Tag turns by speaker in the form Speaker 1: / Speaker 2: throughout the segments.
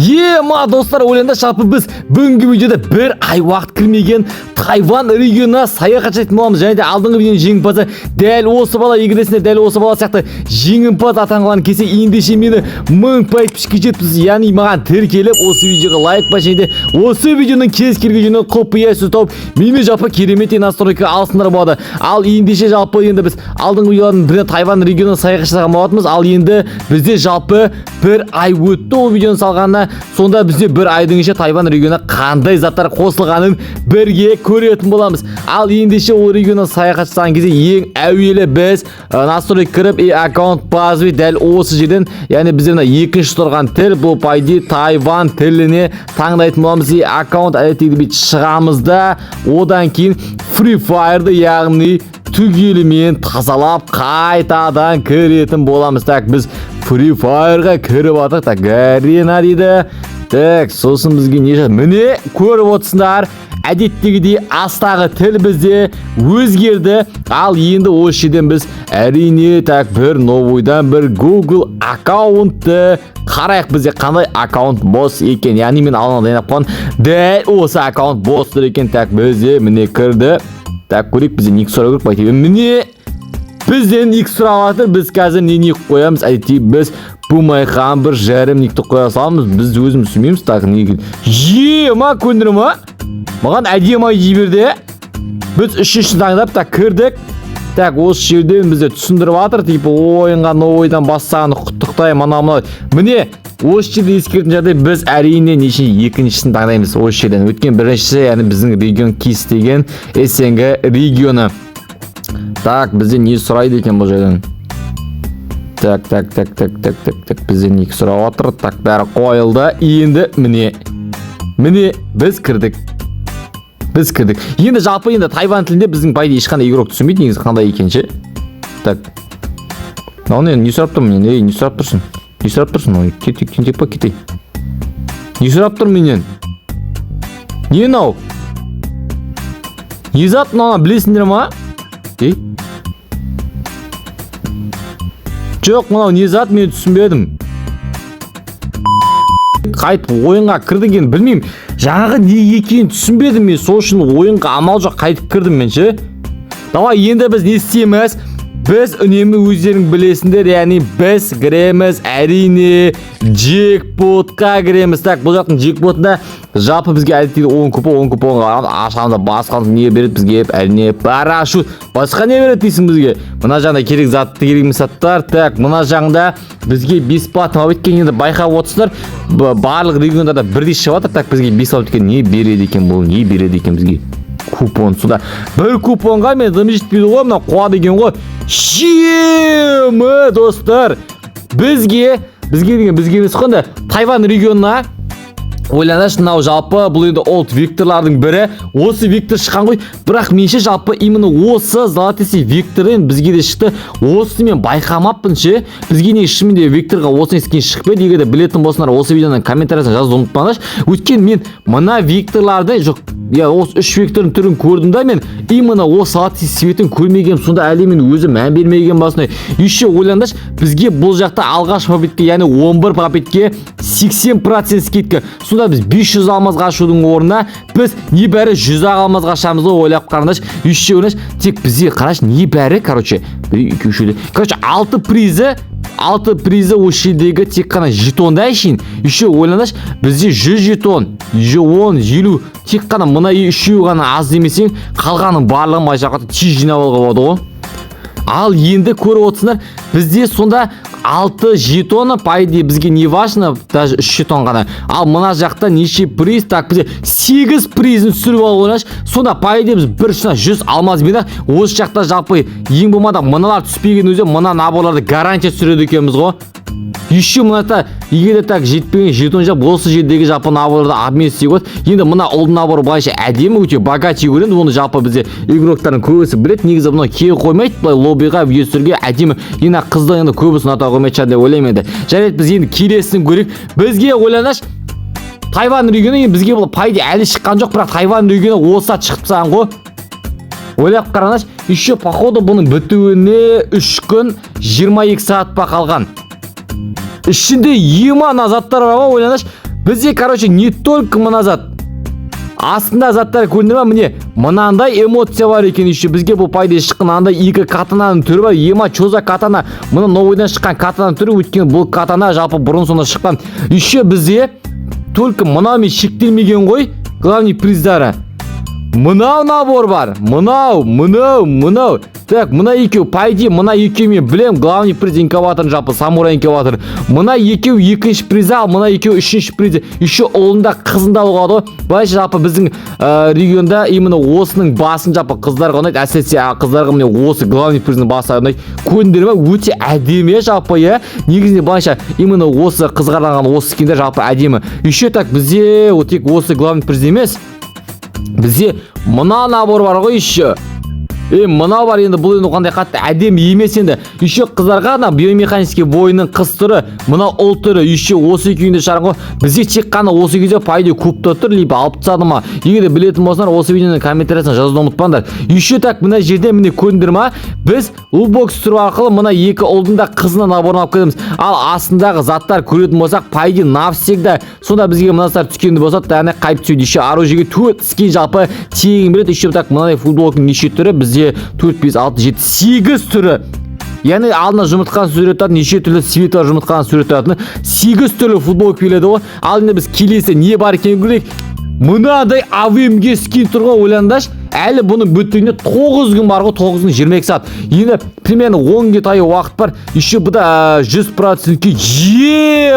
Speaker 1: Ема, достар, ойлаңдар, жалпы біз бүгінгі видеода бір ай уақыт кірмеген Тайван регионына саяхат жасайтын боламыз. Және де алдыңғы видеоның жеңімпазы дәл осы бала. Егер де сендер дәл осы бала сияқты жеңімпаз атанғыларың келсе, ендеше мені 1000 подписчикке жеткіз, яғни маған тіркеліп, осы видеоға лайк бас және де осы видеоның кез келген жерінен құпия сөз тауып, мені жалпы керемет настройка алсыңдар болады. Ал ендеше, жалпы енді біз алдыңғы видеолардың біріне Тайван регионына саяхат жасаған болатынбыз. Ал енді бізде жалпы бір ай өтті ол видеоны салғанына. Сонда бізде бір айдың ішінде Тайван регионына қандай заттар қосылғанын бірге көретін боламыз. Ал ендеше, ол регионына саяхат жасаған кезде ең әуелі біз настройка кіріп и аккаунт базовый, дәл осы жерден, яғни бізде мына екінші тұрған тіл, бұл, по идее, Тайван тіліне таңдайтын боламыз. И аккаунт әдеттегідей бүйтіп шығамыз да, одан кейін Free Fire'ды, яғни түгелімен тазалап, қайтадан кіретін боламыз. Так, біз Free Fire'ға кіріп жатырық. Так, Гарена дейді. Так, сосын бізге не міне, көріп отырсыңдар, әдеттегідей астағы тіл бізде өзгерді. Ал енді осы жерден біз, әрине, так, бір новыйдан бір Google аккаунтты қарайық, бізде қандай аккаунт бос екен. Яғни мен алдын ала дайындап қойған дәл осы аккаунт бос тұр екен. Так, бізде, міне, кірді. Так, көрейік, бізде ник сұрау керек по идее. Міне, бізден ник сұрап жатыр. Біз қазір не ник қоямыз? Әдетте біз Бумайхан 1,5 никті қоя саламыз, біз өзіміз түсінбейміз. Так, не екен? Ема, көндірі ма? Маған әдемі ID берді. Біз үшіншісін таңдап та кірдік. Так, осы жерден бізде түсіндіріп жатыр, типа ойынға новыйдан бастаған құттықтаймын, анау мынау. Міне, осы жерде ескеретін жағдай: біз, әрине, неше екіншісін таңдаймыз осы жерден, өйткені біріншісі, яғни біздің регион КИС деген СНГ регионы. Так, бізде не сұрайды екен бұл жерден? Так, так, так, так, так, так, так, бізден не сұрап жатыр? Так, бәрі қойылды. Енді міне, біз кірдік, біз кірдік. Енді жалпы енді тайван тілінде біздің, по идее, ешқандай игрок түсінбейді негізі, қандай екен ше. Так, мынау не сұрап тұр менен? Ей, не сұрап тұрсың, не сұрап тұрсың? Ой, кет, тентек па, кетей. Не сұрап тұр менен? Не мынау, не зат мынау, білесіңдер ма? Ей, жоқ, мынау не зат, мен түсінбедім. Қайтып ойынға кірдік. Енді білмеймін, жаңағы не екенін түсінбедім мен, сол үшін ойынға амал жоқ қайтып кірдім мен ше. Давай, енді біз не істейміз? Біз үнемі, өздерің білесіңдер, яғни біз кіреміз, әрине, джекпотқа кіреміз. Так, бұл жақтың джекпотында жалпы бізге әдеттегі 10 купон. 10 купонға ашамыз да, басқамыз. Не береді бізге? Әрине, парашют. Басқа не береді дейсің бізге? Мына жағында керек затты, керек емес заттар. Так, мына жағында бізге бесплатно өткен, енді байқап отырсыздар, барлық региондарда бірдей шығып жатыр. Так, бізге бесплатно өткен не береді екен? Бұл не береді екен бізге? Купон. Сонда бір купонға мен дым жетпейді ғой, мына қуады екен ғой. Жемі, достар, бізге деген, бізге емес қой енді, Тайван регионына. Ойлаңдаршы, мынау жалпы бұл енді олд векторлардың бірі, осы вектор шыққан ғой. Бірақ менше, жалпы именно осы золотистый вектор енді бізге де шықты. Осыны мен байқамаппын ше. Бізге не, шынымен де векторға осы скин шығып еді? Егер де білетін болсаңдар, осы видеоның комментариясына жазуды ұмытпаңдаршы. Өйткені мен мына векторларды, жоқ, иә, осы үш вектордың түрін көрдім да, мен именно осы золотистый цветін көрмегенмін. Сонда әлі мен өзім мән бермеген басында. Еще ойлаңдаршы, бізге бұл жақта алғашқы попытка, яғни 11 попытке 80% скидка. Сонда біз 500 алмазға ашудың орнына біз небәрі 100 ақ алмазға ашамыз ғой, ойлап қараңдаршы. Еще ойлаңдаршы, тек бізде, қарашы, небәрі, короче, бір, екі, үш, короче, алты призі, алты призі осы жердегі тек қана жетонда әшейін. Еще ойлаңдаршы, бізде 100 жетон, 110, 50, тек қана мына үшеуі ғана аз демесең, қалғанның барлығын мына жаққа тез жинап алуға болады ғой. Ал енді көріп отырсыңдар, бізде сонда 6 жетоны, по идее, бізге не важно, даже 3 жетон ғана. Ал мына жақта неше приз? Так, бізде 8 призін түсіріп алып, ойлаңдаршы. Сонда, по идее, біз бір шына 100 алмазбен ақ осы жақта жалпы ең болмағанда мыналар түспеген өзі, мына наборларды гарантия түсіреді екенбіз ғой. Еще мына та, егер де, так, жетпеген жетон жап, осы жердегі жалпы наборларды обмен істеуге болады. Енді мына ұлдың наборы былайша әдемі, өте богатый көрінеді. Оны жалпы бізде игроктардың көбісі біледі. Негізі мынау кие қоймайды, былай лоббиға, видео түсіруге әдемі. Енді қызды енді көбісі ұната қоймайтын шығар деп ойлаймын енді. Жарайды, біз енді келесісін көрейік. Бізге, ойлаңдаршы, Тайвань регионы енді бізге бұл, по идее, әлі шыққан жоқ, бірақ Тайвань регионы осы сәт шығып тастаған ғой. Ойлап қараңдаршы, еще, походу, бұның бітуіне 3 күн 22 сағат па қалған. Ішінде ема ана заттар бар ғой, ойлаңдаршы. Бізде, короче, не только мына зат, астында заттар көрінді ма? Міне, мынандай эмоция бар екен. Еще бізге бұл пайда шыққан андай екі катананың түрі бар. Ема, чё за катана? Мына новыйдан шыққан катананың түрі, өйткені бұл катана жалпы бұрын сонда шыққан. Еще бізде только мынаумен шектелмеген ғой главный приздары. Мынау набор бар, мынау, мынау, мынау. Так, мына екеу, по идее, мына екеу мен білем, главный приз инкубаторын, жалпы самурай инкубатор. Мына екеу екінші приз, ал мына екеу үшінші приз. Еще ұлында, қызында алуға болады ғой. Былайша, жалпы біздің регионда именно осының басын жалпы қыздарға ұнайды, әсіресе қыздарға міне осы главный приздің басы ұнайды. Көрдіңдер ма, өте әдемі, иә, жалпы, иә. Негізінде былайша именно осы қызға арналған осы скиндер жалпы әдемі. Еще, так, бізде вот тек осы главный приз емес, бізде мына набор бар ғой еще. Е, мынау бар енді, бұл енді қандай қатты әдемі емес енді. Еще қыздарға ана биомеханический воинның қыз түрі, мынау ұл түрі, еще осы екеуін де шығарған ғой. Бізде тек қана осы кезде, по идее, клубта тұр, либо алып тастады ма? Егер де білетін болсаңдар, осы видеоның комментариясына жазуды ұмытпаңдар. Еще, так, мына жерде, міне, көрдіңдер ма, біз лутбокс түсіру арқылы мына екі ұлдың да қызына наборын алып келеміз. Ал астындағы заттар көретін болсақ, по идее, навсегда. Сонда бізге мына заттар түскенде болса, яғни қайып түседі. Еще оружиеге төрт скин жалпы тегін береді. Еще, так, мынадай футболканың неше түрі бізде? Төрт, бес, алты, жеті, сегіз түрі. Яғни алдына жұмыртқаны сурет тұратын, неше түрлі цветі бар жұмыртқаны сурет тұратын сегіз түрлі футболка келеді ғой. Ал енді біз келесі не бар екенін көрейік. Мынадай АВМ-ге скин тұр ғой, ойлаңдаршы. Әлі бұның бітуіне 9 күн бар ғой, 9 күн 22 сағат. Енді примерно 10 күнге таяу уақыт бар. Еще бұда 100%-ке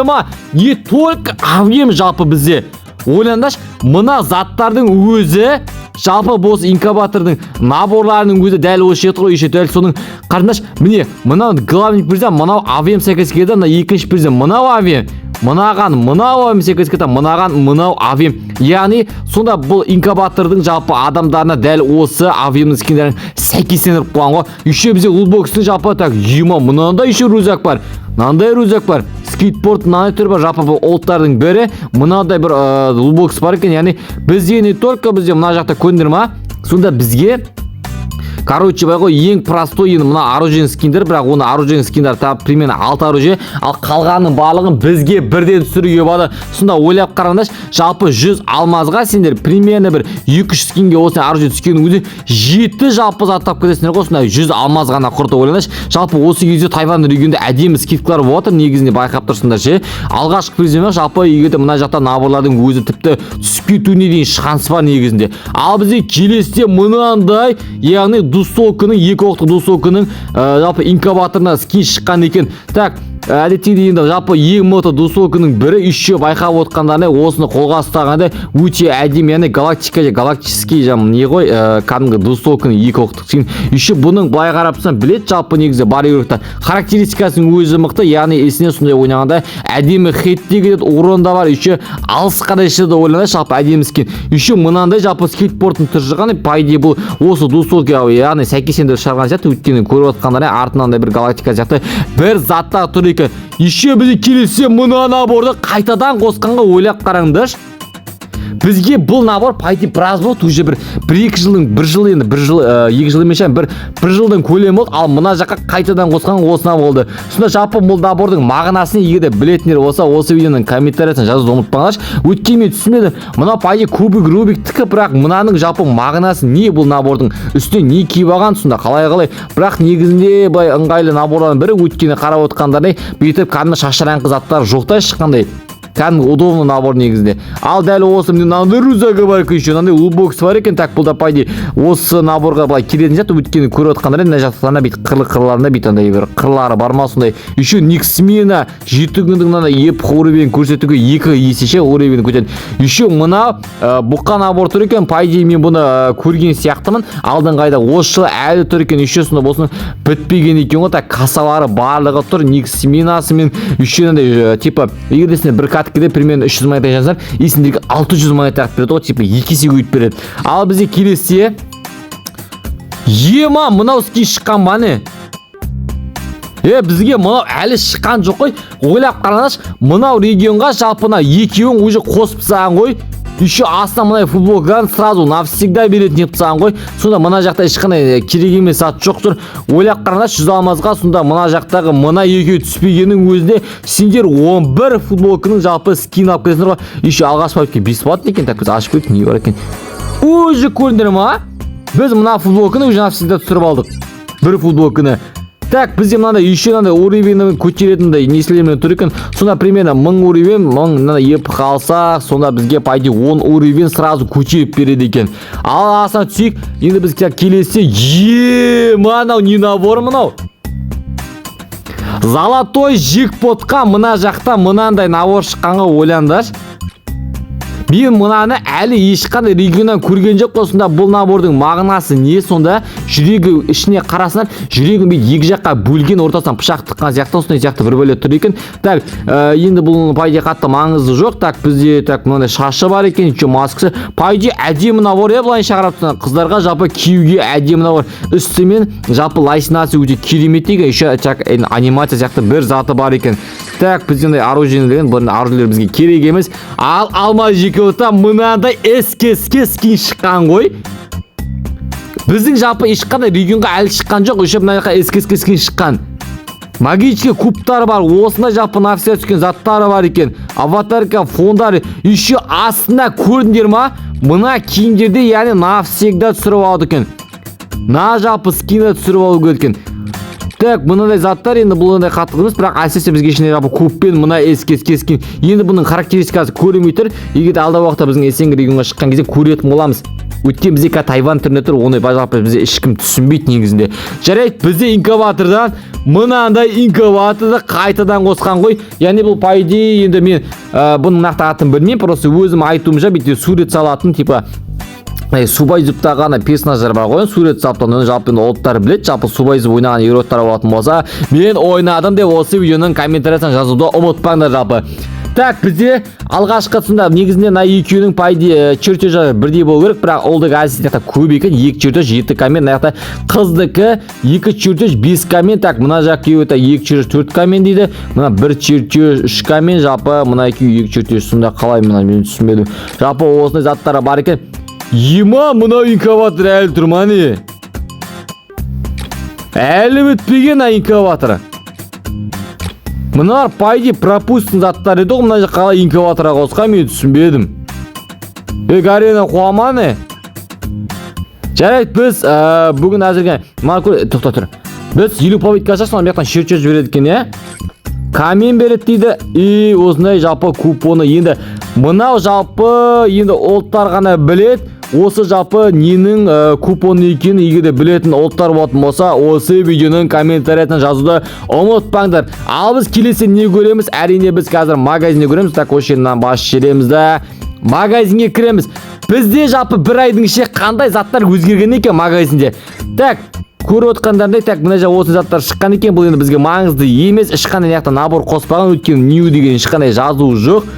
Speaker 1: ема, не только АВМ жалпы бізде. Ойлаңдаршы, мына заттардың өзі, жалпы осы инкубатордың наборларының өзі дәл осы жерде ғой. Еще дәл соның, қараңдаршы, міне, мынау главный приз, мынау АВМ сәйкес келеді, мына екінші приз мынау АВМ, мынаған мынау АВМ сәйкес келеді, мынаған мынау АВМ. Яғни сонда бұл инкубатордың жалпы адамдарына дәл осы АВМ скиндерін сәйкестендіріп қойған ғой. Еще бізде лутбокстың жалпы, так, ема, мынандай еще рюкзак бар, мынандай рюкзак бар, скейтборд мынандай түрі бар. Жалпы бұл олдтардың бірі мынандай бір лутбокс бар екен. Яғни бізде не только, бізде мына жақта, көрдіңдер ма, сонда бізге, короче, бар ғой, ең простой енді мына оружие скиндер, бірақ оны оружие скиндер тап примерно алты оружие, ал қалғанының барлығын бізге бірден түсіруге болады. Сонда ойлап қараңдаршы, жалпы 100 алмазға сендер примерно бір 2-3 скинге осындай оружие түскеннің өзі жеті жалпы зат тапып кетесіңдер ғой. Сонда 100 алмаз ғана құртып, ойлаңдаршы. Жалпы осы кезде Тайвань регионында әдемі скидкалар болып жатыр негізінде, байқап тұрсыңдар ше. Алғашқы приз емес, жалпы егер де мына жақта наборлардың өзі тіпті түсіп кетуіне дейін шанс бар негізінде. Ал бізде келесіде мынандай, яғни двустволканың, екі оқтық двустволканың жалпы инкубаторына скин шыққан екен. Так, әдеттегідей енді жалпы ең мықты двустволканың бірі. Еще байқап отқандарына, осыны қолға ұстағанда өте әдемі, яғни галактика, галактический жам не ғой, кәдімгі двустволканың екі оқтық скин. Еще бұның былай қарап тұрсаң, біледі, жалпы негізі бар игроктар характеристикасының өзі мықты, яғни есіне сондай ойнағанда әдемі хит те кетеді, урон да бар, еще алысқа да ішеді, ойлаңдаршы, жалпы әдемі скин. Еще мынандай жалпы скейтбордтың түрі шыққан. По идее, бұл осы двустволка, яғни сәйкестендіріп шығарған сияқты, өйткені көріп отқандарың артынан да бір галактика сияқты бір заттар тұр екен. Еще бізде келесі мына наборды қайтадан қосқанға, ойлап қараңдаршы. Бізге бұл набор, по идее, біраз болды уже, бір екі жылдың, бір жыл енді, бір жыл, 2 жыл емес, бір жылдың көлемі болды. Ал мына жаққа қайтадан қосқан осына болды. Сонда жалпы бұл набордың мағынасын егер де білетіндер болса, осы видеоның комментариясына жазуды ұмытпаңдаршы, өйткені мен түсінбедім. Мынау, по идее, кубик Рубиктікі, бірақ мынаның жалпы мағынасы не? Бұл набордың үстіне не киіп алған сонда, қалай қалай? Бірақ негізінде былай ыңғайлы наборлардың бірі, өйткені қарап отқандардай бүйтіп кәдімгі шашыраңқы заттар жоқ та ешқандай, кәдімгі удобный набор негізінде. Ал дәл осы, міне, мынандай рюкзагы бар екен, еще мынандай лутбокс бар екен. Так, бұл да, по идее, осы наборға былай келетін сияқты, өйткені көріп отқандар мына жақтарына бүйтіп қырлы қырларында бүйтіп андай бір қырлары бар ма сондай. Еще Никсмена 7 күндің мынандай еп уровень көрсетуге екі есеше уровень көтереді. Еще мына бұқа набор тұр екен. По идее, мен бұны көрген сияқтымын алдыңғы айда, осы жылы әлі тұр екен. Еще сонда болсын бітпеген екен ғой. Так, кассалары барлығы тұр, Никсменасымен. Еще мынандай типа егер де сендер бір каткеде примерно 300 монета жазсаңдар, и сендерге 600 монета береді ғой, типа екі есе көбейтіп береді. Ал бізде келесі, ема, мынау скин шыққан ба, не? Е, бізге мынау әлі шыққан жоқ қой. Ойлап қараңдаршы, мынау регионға жалпы мына екеуін уже қосып тастаған ғой. Еще астына мындай футболканы сразу навсегда беретін етіп тастаған ғой. Сонда мына жақта ешқандай керек емес зат жоқ тұр. Ойлап қараңдаршы, 100 алмазға сонда мына жақтағы мына екеуі түспегеннің өзінде сендер 11 футболканың жалпы скин алып келесіңдер ғой. Еще алғашқы попытка бесплатно екен. Так, біз ашып көрейік, не бар екен. Уже көрдіңдер ма, біз мына футболканы уже навсегда түсіріп алдық, бір футболканы. Так, бізде мынандай, еще мынандай уровень көтеретіндей несілермен тұр екен. Сонда примерно 1000 уровень, 1000 мынандай еп қалсақ, сонда бізге, по идее, 10 уровень сразу көтеріп береді екен. Ал астына түсейік енді. Біз келесі, е, мынау не набор? Мынау золотой джекпотқа мына жақта мынандай набор шыққанға ойлаңдаршы. Мен мынаны әлі ешқандай регионнан көрген жоқ. Сонда бұл набордың мағынасы не сонда? Жүрегі, ішіне қарасаңдар, жүрегін бүйтіп екі жаққа бөлген, ортасынан пышақ тыққан сияқты, осындай сияқты бір бөле тұр екен. Так, енді бұл, по идее, қатты маңызы жоқ. Так, бізде, так, мынандай шашы бар екен, еще маскасы. По идее, әдемі набор, иә. Былайынша қарап тұрсаң, қыздарға жалпы киюге әдемі набор. Үстімен жалпы лайсинасы өте керемет екен. Еще, так, анимация сияқты бір заты бар екен. Так, бізде мындай оружие деген, бұл оружиелер бізге керек емес. Ал алма жекеота мынандай СКС скин шыққан ғой. Біздің жалпы ешқандай регионға әлі шыққан жоқ. Еще мына жаққа СКС скин шыққан, магический кубтар бар, осындай жалпы навсегда түскен заттары бар екен, аватарка, фондар. Еще астына көрдіңдер ма, мына киімдерде, яғни навсегда түсіріп алады екен. Мына жалпы скинді түсіріп алу керек екен. Так, мынандай заттар енді, бұл ондай қатты емес, бірақ әсіресе бізге ішінде жалпы кубпен мына СКС скин. Енді бұның характеристикасы көрінбей тұр. Егер де алдағы уақытта біздің СНГ регионға шыққан кезде көретін боламыз. Өйткені бізде қазір Тайвань түрінде тұр, оны жалпы бізде ешкім түсінбейді негізінде. Жарайды, бізде инкубатордан мынандай инкубаторды қайтадан қосқан ғой. Яғни бұл, по идее, енді мен бұның нақты атын білмеймін, просто өзім айтуымша, бүйтіп сурет салатын, типа Субайзуптағы ана персонаждар бар ғой, сурет салып оны жалпы енді олдтар біледі. Жалпы Субайзуп ойнаған игроктар болатын болса, «мен ойнадым» деп осы видеоның комментариясына жазуды ұмытпаңдар жалпы. Так, бізде алғашқысында негізінде мына екеуінің, по идее, чертежі бірдей болу керек, бірақ олдық әсі жақта көп екен: екі чертеж, 7 камень. Мына жақта қыздікі екі чертеж, 5 камень. Так, мына жақ екеуі екі чертеж, 4 камень дейді. Мына бір чертеж, 3 камень. Жалпы мына екеуі екі чертеж. Сонда қалай мына, мен түсінбедім. Жалпы осындай заттары бар екен. Ема, мынау инкубатор әлі тұр ма, не? Әлі бітпеген а инкубатор. Мыналар, по идее, пропустин заттар еді ғой. Мына жаққа қалай инкубаторға қосқан, мен түсінбедім. Е, Гарена қуама, не? Жарайды, біз бүгін әзірге мына тоқта тұр. Біз 50 попытка жасасақ, мына жақтан чертеж береді екен, иә, камень береді дейді и осындай жалпы купоны. Енді мынау жалпы енді олдтар ғана білет осы жалпы ненің купоны екенін. Егер де білетін олдтар болатын болса, осы видеоның комментариясына жазуды ұмытпаңдар. Ал біз келесі не көреміз? Әрине, біз қазір магазинде көреміз. Так, осы жерден басып жібереміз да, магазинге кіреміз. Бізде жалпы бір айдың ішінде қандай заттар өзгерген екен магазинде? Так, көріп отқандарындай, так, мына жақта осы заттар шыққан екен. Бұл енді бізге маңызды емес. Ешқандай мына жақта набор қоспаған, өйткені new деген ешқандай жазу жоқ.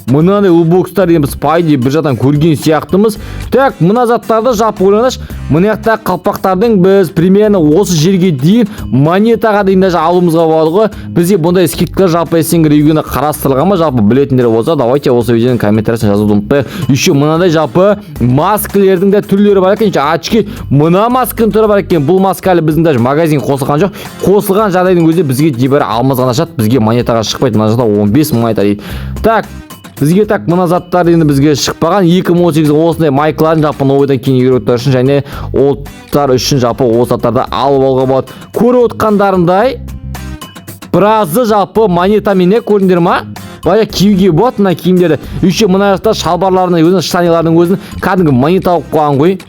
Speaker 1: Мынандай лутбокстар енді біз, по идее, бір жақтан көрген сияқтымыз. Так, мына заттарды жалпы ойлаңдаршы, мына жақта қалпақтардың біз примерно осы жерге дейін, монетаға дейін даже алуымызға болады ғой. Бізде бұндай скидкалар жалпы СНГ регионында қарастырылған ба? Жалпы білетіндер болса, давайте осы видеоның комментариясына жазуды ұмытпайық. Еще мынандай жалпы маскалердің де түрлері бар екен, очки, мына масканың түрі бар екен. Бұл маска әлі біздің даже магазин қосылған жоқ. Қосылған жағдайдың өзінде бізге небәрі алмаз ғана шығады, бізге монетаға шықпайды. Мына жақта 15 монета дейді. Так, бізге, так, мына заттар енді бізге шықпаған. 2018 осындай майкалардың жалпы новыйдан кейін игроктар үшін және олдтар үшін жалпы осы заттарды алып алуға болады. Көріп отқандарындай, біразы жалпы монетамен, иә, көрдіңдер ма, былай киюге болады мына киімдерді. Еще мына жақта шалбарларының өзін, штанилардың өзін кәдімгі монета алып қойған ғой.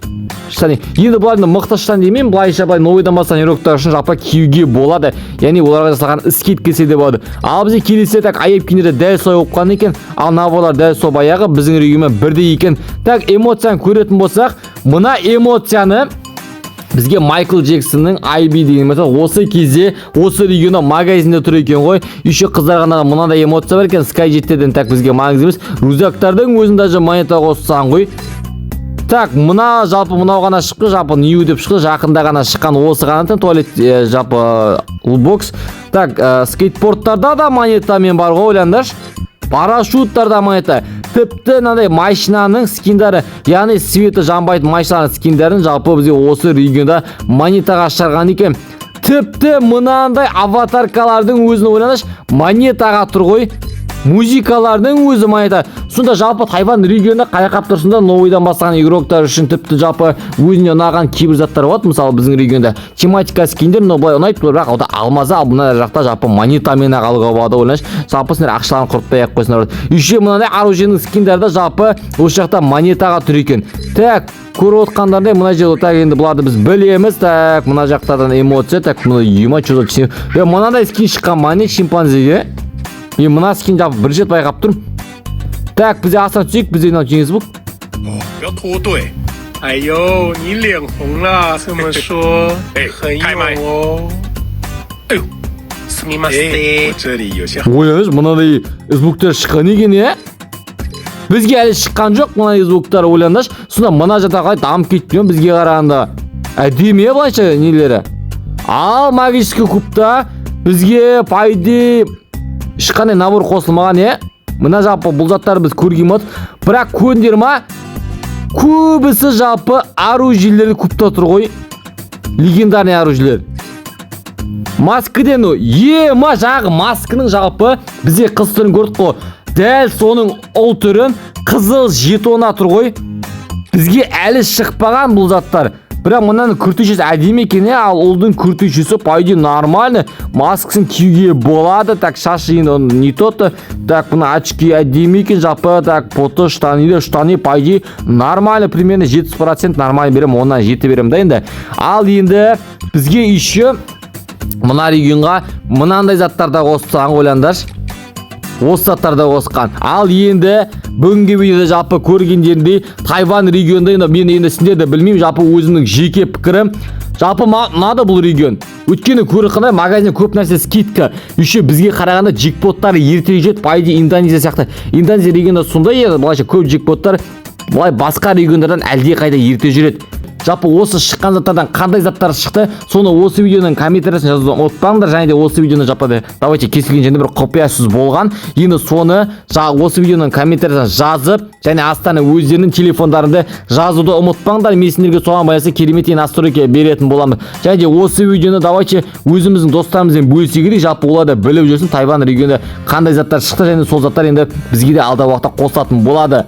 Speaker 1: Штаны енді бұлар енді мықты штан демеймін, былайша былай новыйдан бастаған игроктар үшін жалпы киюге болады, яғни оларға жасалған скидка десе де болады. Ал бізде келесі, так, аяқ киімдер де дәл солай болып қалған екен. Ал наборлар дәл сол баяғы біздің регионмен бірдей екен. Так, эмоцияны көретін болсақ, мына эмоцияны бізге Майкл Джексонның IB деген, мысалы, осы кезде осы регионда магазинде тұр екен ғой. Еще қыздарға арналған мынандай эмоция бар екен Skyjetтерден. Так, бізге маңызды емес. Рюкзактардың өзін даже монета қосқан ғой. Так, мына жалпы мынау ғана шықты, жалпы new деп шықты, жақында ғана шыққан осы ғана туалет, жалпы лутбокс. Так, скейтбордтарда да монетамен бар ғой, ойлаңдаршы, парашюттарда монета. Тіпті мынандай машинаның скиндары, яғни светі жанбайтын машинаның скиндерін жалпы бізге осы регионда монетаға шығарған екен. Тіпті мынандай аватаркалардың өзін ойлаңдаршы, монетаға тұр ғой. Музыкалардың өзі монета. Сонда жалпы Тайвань регионында қаяқап тұрсын да, новыйдан бастаған игроктар үшін тіпті жалпы өзіне ұнаған кейбір заттар болады. Мысалы, біздің регионда тематика скиндер мынау былай ұнайды, бірақ онда алмаза, ал мына жақта жалпы монетамен ақ алуға болады. Ойлаңдаршы, жалпы сендер ақшаларын құртпай ақ қойсыңдар. Еще мынандай оружиенің скиндері де жалпы осы жақта монетаға тұр екен. Так, көріп отқандардай, мына жерде, так, енді бұларды біз білеміз. Так, мына жақтардан эмоция. Так, мына ема, что за мынандай скин шыққан ма, не, шимпанзеге? Е, мына скин жалпы бірінші рет байқап тұрмын. Так, бізде астына түсейік, бізде мынау жеңіс бұл.
Speaker 2: 不要脱队。
Speaker 3: 哎呦，你脸红了，这么说，
Speaker 2: 哎
Speaker 3: 很
Speaker 2: 开麦
Speaker 3: 勇哦。哎呦，すみませ
Speaker 2: 哎，
Speaker 3: ん
Speaker 2: 我。这里有些
Speaker 1: Ойлаңызшы, мынадай звуктар шыққан екен, иә. Бізге әлі шыққан жоқ мына звуктар. Ойлаңдаршы, сонда мына жақта қалай дамып кетті ме бізге қарағанда? Әдемі, иә, былайша нелері. Ал магический кубта бізге, по идее, ешқандай набор қосылмаған, иә. Мына жалпы бұл заттарды біз көрген болады, бірақ көрдіңдер ма, көбісі жалпы оружиелер кубта тұр ғой, легендарный оружиелер. Маскіден ема, жаңағы маскының жалпы бізде қыз түрін көрдік қой, дәл соның ұл түрін қызыл жетона тұр ғой. Бізге әлі шықпаған бұл заттар, бірақ мынаның күртешесі әдемі екен, иә. Ал ұлдың күртешесі, по идее, нормально, маскасын киюге болады. Так, шашы енді оның не то. Так, мына очки әдемі екен жалпы. Так, поты, штаны, штаны, по идее, нормально, примерно 70% нормально беремін, 7 беремін да енді. Ал енді бізге еще мына регионға мынандай заттар да қосып тастаған. Ойлаңдаршы, осы заттарды қосқан. Ал енді бүгінгі видеода жалпы көргендеріндей, Тайвань регионында енді мен енді сендерді білмеймін, жалпы өзімнің жеке пікірім, жалпы маған ұнады бұл регион. Өйткені көріп қандай магазин көп нәрсе скидка, еще бізге қарағанда джекпоттар ертерек жетеді, по идее, Индонезия сияқты. Индонезия регионында сондай еді, былайша көп джекпоттар былай басқа региондардан әлдеқайда ерте жүреді. Жалпы осы шыққан заттардан қандай заттар шықты, соны осы видеоның комментариясына жазуды ұмытпаңдар. Және де осы видеоны жалпы, давайте, кез келген жерде бір құпия сөз болған, енді соны осы видеоның комментариясына жазып және астана өздерінің телефондарында жазуды ұмытпаңдар. Мен сендерге соған байланысты керемет настройка беретін боламын. Және де осы видеоны, давайте, өзіміздің достарымызбен бөлісе керек, жалпы олар да біліп жүрсін, Тайвань регионында қандай заттар шықты және сол заттар енді бізге де алдағы уақытта қосылатын болады.